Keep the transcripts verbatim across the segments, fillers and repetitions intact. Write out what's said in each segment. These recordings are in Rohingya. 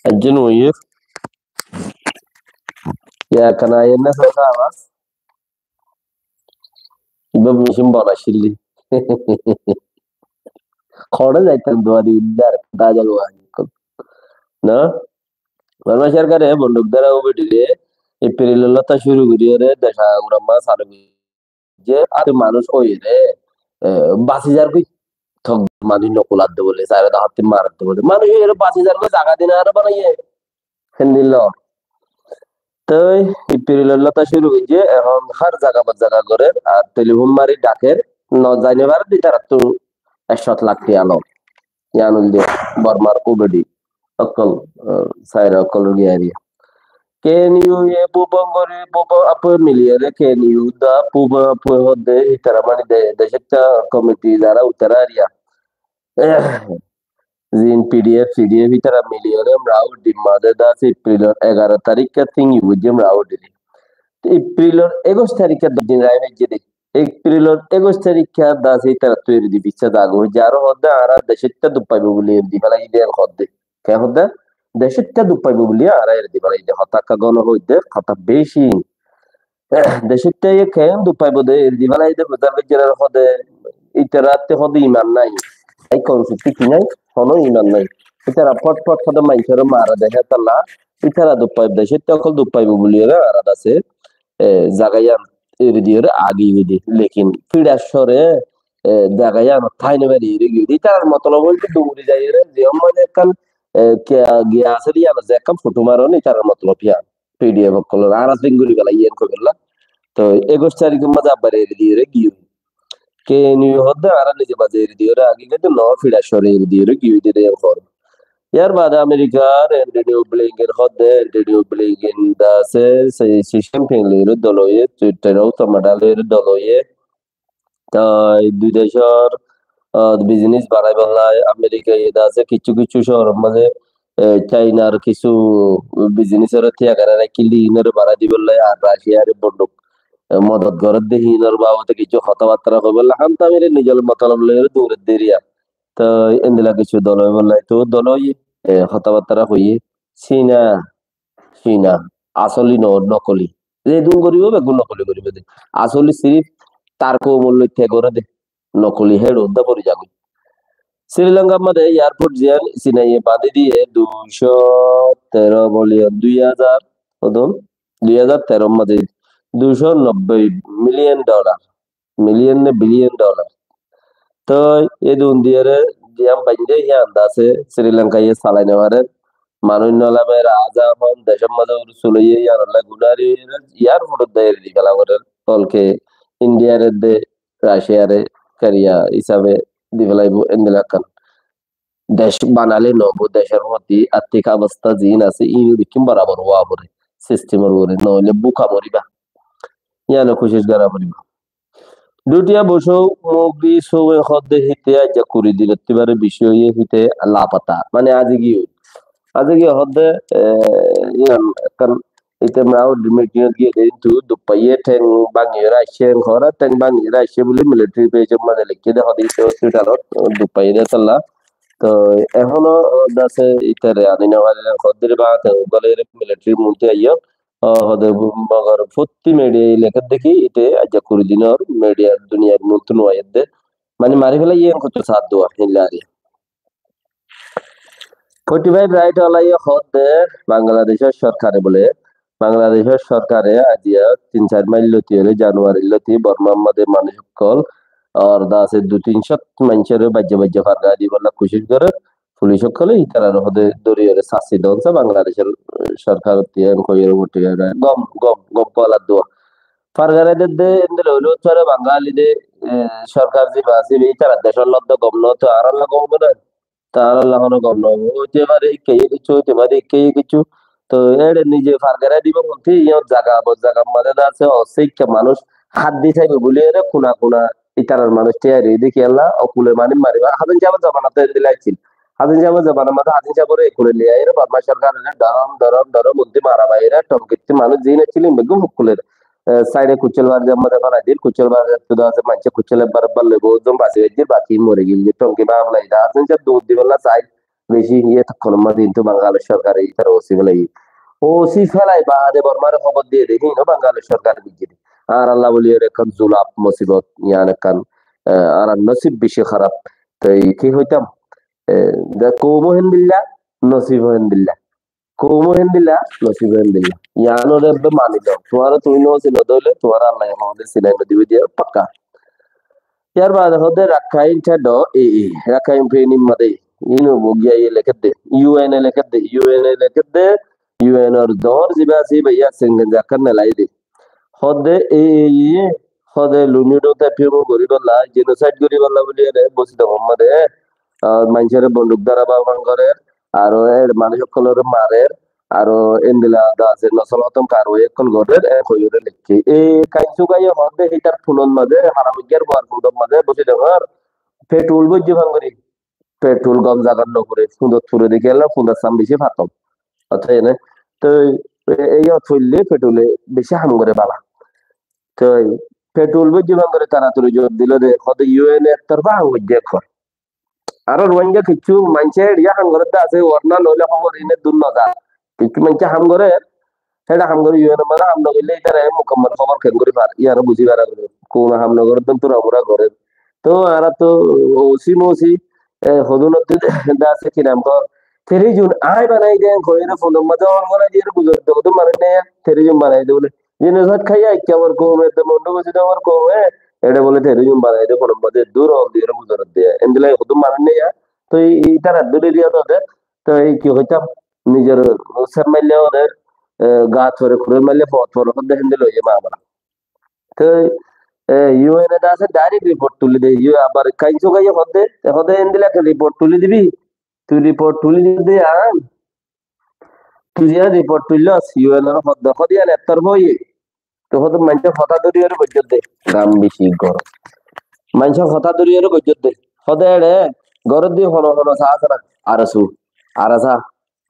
Aijja no óiye. Yá, ekkán aiyér né, sóra abas. Ibá mecin banaicíl de. Hoçé zaitam duwa di uddar, dá zagói. No? Borma sorkare bonduk dóra ó beçire, April ollóttu cúru goríyore, decá gura ma salu goijje, ar manúic óiyore, e, basi zargói. Tok manúic no kuladde bóli, sairó dahatti maradde bóli. Manúic óiyore basi zargói, zaga dine aró banaiye. Héndilla. Toi April ollóttu cúru goijje, ehón hár zaga ba zaga gorer, ar telifón mari dhaker, no zai no farer de ítarattú ek cót lak tiya lor. Yián óilde Bormar ubedi ókkol, eh, saira ókkolor giyari. K N U A pubongori pubo apu miliyore K N U da pubo apu hodde ítara mani de-, decótta komiti zara utara ariya. Zin P D F, C D F ítara miliyore Mraudi madé da se April or egaro tarikka tin yu bujje Mraudi. April or ekuic tarikka dui din rai bajje de. April or ekuic tarikka da se ítara tuiri di bicca dago. Zaro hodde ara decótta duk paibo buli eri di félai de hodde. Ke hodde? Decótta duk paibo buli ara eri di félai de. Hotá ekka gono hoidde, hotá beci. Decótte ye keén duk faibo de, eri di félai de, buzar goijjé na hode, ítaratte hode iman nai. Ei konsepte ki nai? Hono iman nai. Ítara fot fot hode maincóre mara de, hétolla ítara duk faibo, decótte ókkol duk faibo buli ore, ara dase, e, zaga yián eri diyore agi goi de. Lekin fíçar sóre, e, zaga yián tái no fari eri goi de. Ítarar motolob óilde duri zaiyore, ziyán mane ekkán, e, ke-, giya asé de yián, ze ekkán foto maron, ítarar motolob yián. P D F ókkolor aras benguri félaiye en koibolla. Toi ekuic tarikor mazé abbar eri diyore giyói. K N U hodde ara nize mazé eri diyore agi gede no fíçar sóre eri diyore giyói de en hor. Yar bade Amerikar Antony Blinken hodde, Antony Blinken da se, se Xi Jinping loiyore dol óiye, Twitter o tomada loiyore dol óiye. Toi dui decór, ah, biznes baraibolla Amerika iyot asé kissú kissú cóoror mazé, eh, Chainar kissú biznesore tiyagar raikké de inore barai dibolla ar Raciare bonduk, eh, modot gorer de inor babote kissú hotábattara hoibolla. Hám tamire nizor motolob loiyore dure deriya. Toi endilla kissú dol óibolla to dol óiye, eh, hotábattara hoiye. Cina, Cina, asoli no, nokoli. Zedún goribo, beggún nokoli goribo de. Asoli sirif tar koumor loi te gore de. Nokoli héçe udda pori zagoi. Sri Lankar mazé airport ziyán Cinaiye bañdí diye duicó tero billion, dui házar, hodún? Dui házar teror mazé duicó nobboi million dollar. Million ne billion dollar. Toi edun diyore ziyán bañdé yían dase Sri Lanka ye salai no farer. Manúic no lamer, raza hon, decór mazé urus suloiye, yíanolla gunari, yar fudut de eri di fela gorer. Tolke India re de, Russia re kariya hisabe di felaibo, endilla ekkan. Dec banale no óibo, decor foti artik obosta ziín asé, iín bekkún borabor ówa fore, sistemor uore, noóile búka moriba. Yíano kucíc gora foribo. Dutiya Bosó Mugri Sowe hoódde híte aijja kuri din ottú bare beci óiye híte lapata, mane azi giyói. Azi giyói hoódde, e, yián ekkán Ite Mraud mitingot giyé de, kintu duk faiyé, theng báñgiyóre aiccé, en hoór, theng báñgiyóre aiccé buli military page or maze leikké de, hoóde ite hospital ot duk faiyé de tolla. To ehóno dase itare ani no farilé, hoódde ba te gole military monti aiyó, o hoóde mogor fottí media lekké de ki, ite aijja kuri dinor media duniyar monti no aiyé de. Mani mari felaiyé, en hoto saat dua, hilla ari. Forty five right olaye hoódde Bangladecor sorkare bole, Bangladecor sorkare aijja tin sair mail loti óile January loti Bormar maze manuc ókkol or dase dui tin cót manúcore baijja baijja fargara dibolla kucíc gorer. Pulic ókkole itarare hoóde dóriyore sasti don sa Bangladecor, eh, sorkar tiyan hoiyore forty five right. Gom, gom, gom kola dua. Fargara dedde endilla óile ót fare Bangali de, eh, sorkar ziba asibe itara decor lodde gom no to arar lodde gom óibo na. Taralla hono gom no óibo. Óite fare ikke ye kiccu, óite fare ikke ye kiccu. To ere nije fargara dibo monti, iyan zaga bo zaga maze de ase, o se ikke manúic háddi saibo buli ere kuna kuna itarar manúic tiyari ói de kiyólla, o kule mani mariba. Hazin Sahebor zamana to endilla accíl. Hazin Sahebor zamana maze Hazin Sahebore kule loi aiyere Borma sorkare dorom, dorom, dorom monti mara baiyere, tomkitti manúic zin accíl, beggún kule eh, side e Kuchel Bazar maze falai dir, Kuchel Bazar to ase maince Kuchel ebbar ebbar loibo, ekzon basi baijjir, baki mori giyé, tonki baflai da, Hazin Saheb duñr dibolla sai, Beci etokkon mazé kintu Bangladec sorkare itarare O C félaiye. O C félai baade Bormare hóbor diye de, hín o Bangladec sorkare buijjé de. Añárar lá buli ere ekkán zulum, musibot, yián ekkán, eh, añárar nosib beci hárap. Toi ki hoitam? Eh, de koum o héndilla, nosib o héndilla. Koum o héndilla, nosib o héndilla. Yián ore ebbe mani lo. Tuáñre tui no sino de óile, tuáñre Allaye hoóde sinai no dibo de, pakka. Yar baade hoóde Rakhine State o, e, e, Rakhine State or mazé, ino bogiya iye lekédde, U N e lekédde, U N e lekédde, U N or dor ziba asé, iba iya sengen zakkar nelai de. Hoóde, e, e, e, hoóde Lunido te piyongo goribolla, genocide goribolla buli ene, bosi de Muhammad e, ah, manúcore bonduk dara baban gorer, aro er manúc ókkolore marer, aro endilla de asé, nosol hotom karwai ókkol gorer, e hoiyore lekké. E Kainsu Gai e hoóde, hitar funor mazé, haram iggár buar funor mazé, bosi de hor, petrol boijje fán gori. Petrol gom zagat no fure, fundot fure de kiyólla, fundor sam beci fatom. Ótoi ene, toi e, e, iyot foille petrol e beci ham gore bala. Toi petrol boijje fán gori taratari jor dilo de, hoóde U N e torfá ham goijje ekkor. Aro Rohingya kissú maincé eriya ham gorer de asé, warna noile hóbor ine dur no za. Kissú maincé ham gorer, héçe ham gorer, U N or mazé ham no goille ítara mukammal hóbor kengori far, iyán o buzi fara gorer. Kono ham no gorer, dun tura mura gorer. To añára to O C mosi, e, hodún ottú de asé ki nam hó, terrorism añí banai de, hoiyore fonor mazé on banai de, guzor de, hodún banai de, terrorism banai de bole. Genocide haiya, ekka abar koum, edde Mondu bosi de abar koum, e, ere bole terrorism banai de, fonor mazé dur on de, guzor de. Endilla hodún banai de ya, to e, ítara dure diya de, to e ki hoitam, nizor sep maille ore, e, gat fore, kure maille fot fore, hoóde héndilla óiye mamela. Te, e, U N e de asé direct report tuli de, U-, abar Kainsu Gai e hoóde, e hoóde endilla ekkan report tuli dibi, tui report tuli dibi de an, tui ze report tulos, U N e hoóde, hoóde yián ettor boye, to hoóde maincór hotá dóri ore goijjó de, gam beci gorom. Maincór hotá dóri ore goijjó de, hoóde ere, gorot di hono hono sa asé na, ARSA, ARSA,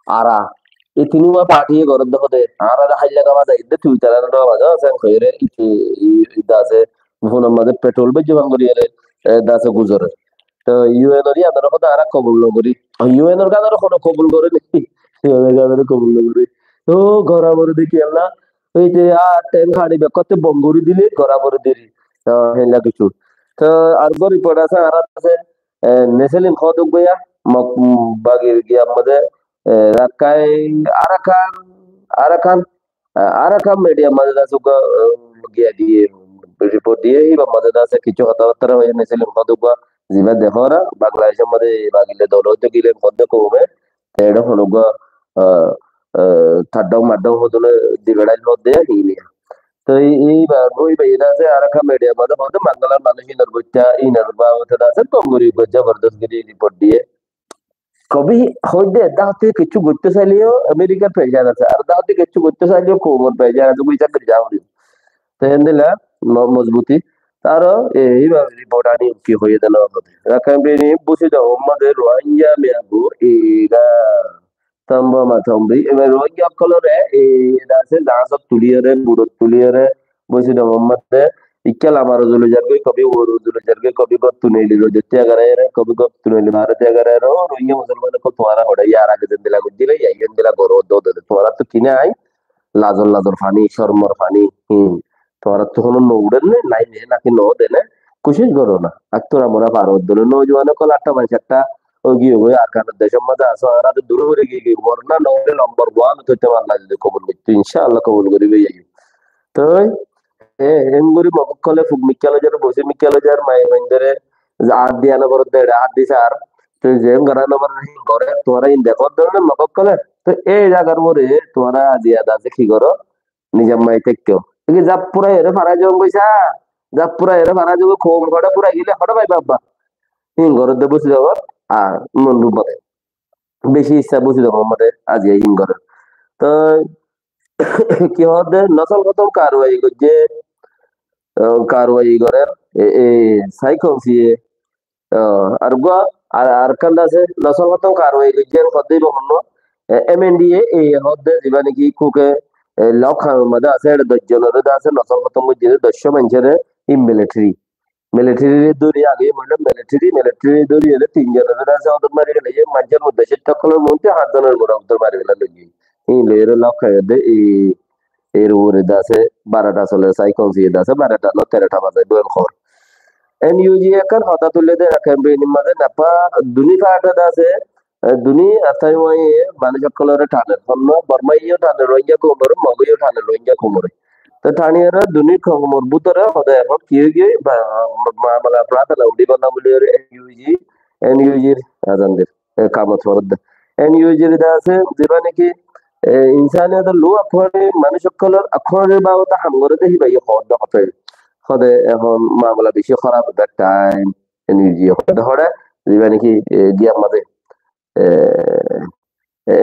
ARA. E tinúwa party ye gorer de hoóde, añára de háilla gama zai de, tui tará no gama zai, sen hoiyore, ite, i, i, de asé, fonor mazé petrol boijje fán gori ere, e, de asé guzorer. To U N or iyan ore hoóde añára kobul no gori. U N or gan ore hono kobul gore ni. U N or gan ore kobul no gori. To gora bore de kiyólla, ei je a tank hañdi bekkún te bom gori dile, gora bore de. To héilla kissú. To ar gori pore asé, añára asé, e, Neselim hoóde goya, mok, mm, bagi giya mazé, e, Rakhine, Arakan, Arakan, e, Arakan media mazé de asé uggwá, e, giya diye, report diye, iba mazé de asé kissú hotábattá hoiye Neselim hoóde uggwá, ziba dehóra, Bangladesh or mazé bagile dol óite gile hoóde koume, te ere hono uggwá, e, e, taddau maddau hodún e dibe dai hoóde hiniya. To e, e, iba, iba ede asé Arakan media mazé hoóde Banglar manúc inor goittá, inor babote de asé gom gori uggwá zabardos gori report diye. Kobi hoóde, dahótte kessú goitto saileo Amerikar pressure asé, ar dahótte kessú goitto saileo koumor pressure asé, buzá gori zaa foribo. Te héndilla mo-, mozbuti. Taro, e, iba report ani ki hoiye de no hoóde. Rakhine State ni busi de Muhammad e Rohingya miyagu, e, ira, tombo ma tombi, e, Rohingya ókkolore, e, ira asé, jahazot tuliyore, boatot tuliyore, busi de Muhammad e, ikká lamar uzu loi zargoi, kobi uor uzu loi zargoi, kobi gottun eli loi zargoi, kobi gottun eli mare de agare, o Rohingya musolman ókkol tuáñra hoçé, yar age zendilla goijjile, yar endilla goro do de, tuáñra to kine ai, lazor lazor fani, cormor fani, hmm. Tuáñra to hono no uçen ne, nai ne, naki no de ne, kucic goro na. Ak tura mora faro dole, noujuwan ókkol atta manc atta, o giye goi Arkanor decor maze aso, añára to dure dure giye giye, morna no ole lombor guam to te malla jodi kobul goitto, inshallah kobul goribo yai. Toi, e, engori mok ókkole fuk mikká loi zar, bosi mikká loi zar, mai boindore, ar diya no gorot de, ar di sar. Toi zen gora no gorot, hin gore, tuáñra hin dekó de mok ókkole. Toi e zagar more, tuáñra aziya de asé ki goro, nizor mai tekkó. Eki zap furai ere fara zon goisa, zap furai ere fara zon goi, koum hoçé furai gile, hoçé faiba abba. Hin gorot de busi zagor, ar mon rubare. Beci issa busi zagor mode aziya hin gore. Toi, ki hoóde, nosol hotom karwai goijje, e, karwai gorer, e, e, sai konsiye, e, ar uggwá, ar, Arkan de asé, nosol hotom karwai goijje, hoóde iba honno, e, M N D A, e, hoóde, ziba niki kuke, e, Lok Hanor maze asé, ere doc zonore de asé, nosol hotom goijje, doc cót maincóre, in military. Militeri dóri age, militeri, militeri dóri ere tin zonore de asé hodor mari félaiye, manúcor uddecce ókkolor moiddhe háñt zonore mora hodor mari félaiye. Hín loiyore lok háiye de, e, er uore de asé barota sole, sai konsi de asé barota no, terota baze boyan hor. N U G ekkán hotá tulle de, ekkán beinin maze napa duni fata de asé, e, duni atai wai manúcor ókkolore taner, honno Bormaiyo taner, Rohingya koumore, Mogoiyo taner, Rohingya koumore. Te taniyore duni koumor bútore hode ehón ki ói giyé, ba, ma-, mamala furá tala udi bolla buli ore N U G, N U G r azan der, e, kamot foredde. N U G r de asé, ziba niki, e, insaniyotor lou akkúani, manúcor ókkolor akkúanir babote ham gore de, híba ye hoódde hotá. Hode ehón mamala beci hóraf, that time, N U G hode hode, ziba niki, e, giyar maze, e,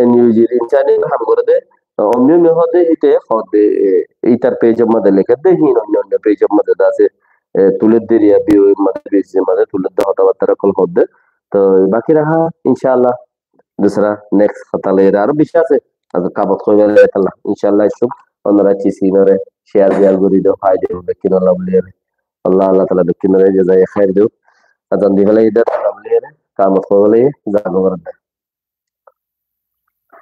N U G r insani ham gore de, omni omni hode hite hode, e, itar page or maze lekédde, hín onno onno page or maze de asé, e, tuledde, riya B O A maze, B C C maze tuledde, hotábatta ókkol hode. To baki raha, inshallah, dusra next hotá loiyore aró beci asé. Ar kamot hoibar etalla, inshallah, sub onora ki sinore share diya gori do, faida bekkin olla buli ore. Allah, Allah taala bekkinore jazaye khair do. Azan di félaiye de, Allah buli ore, kamot hoibar laiye, zan goron de.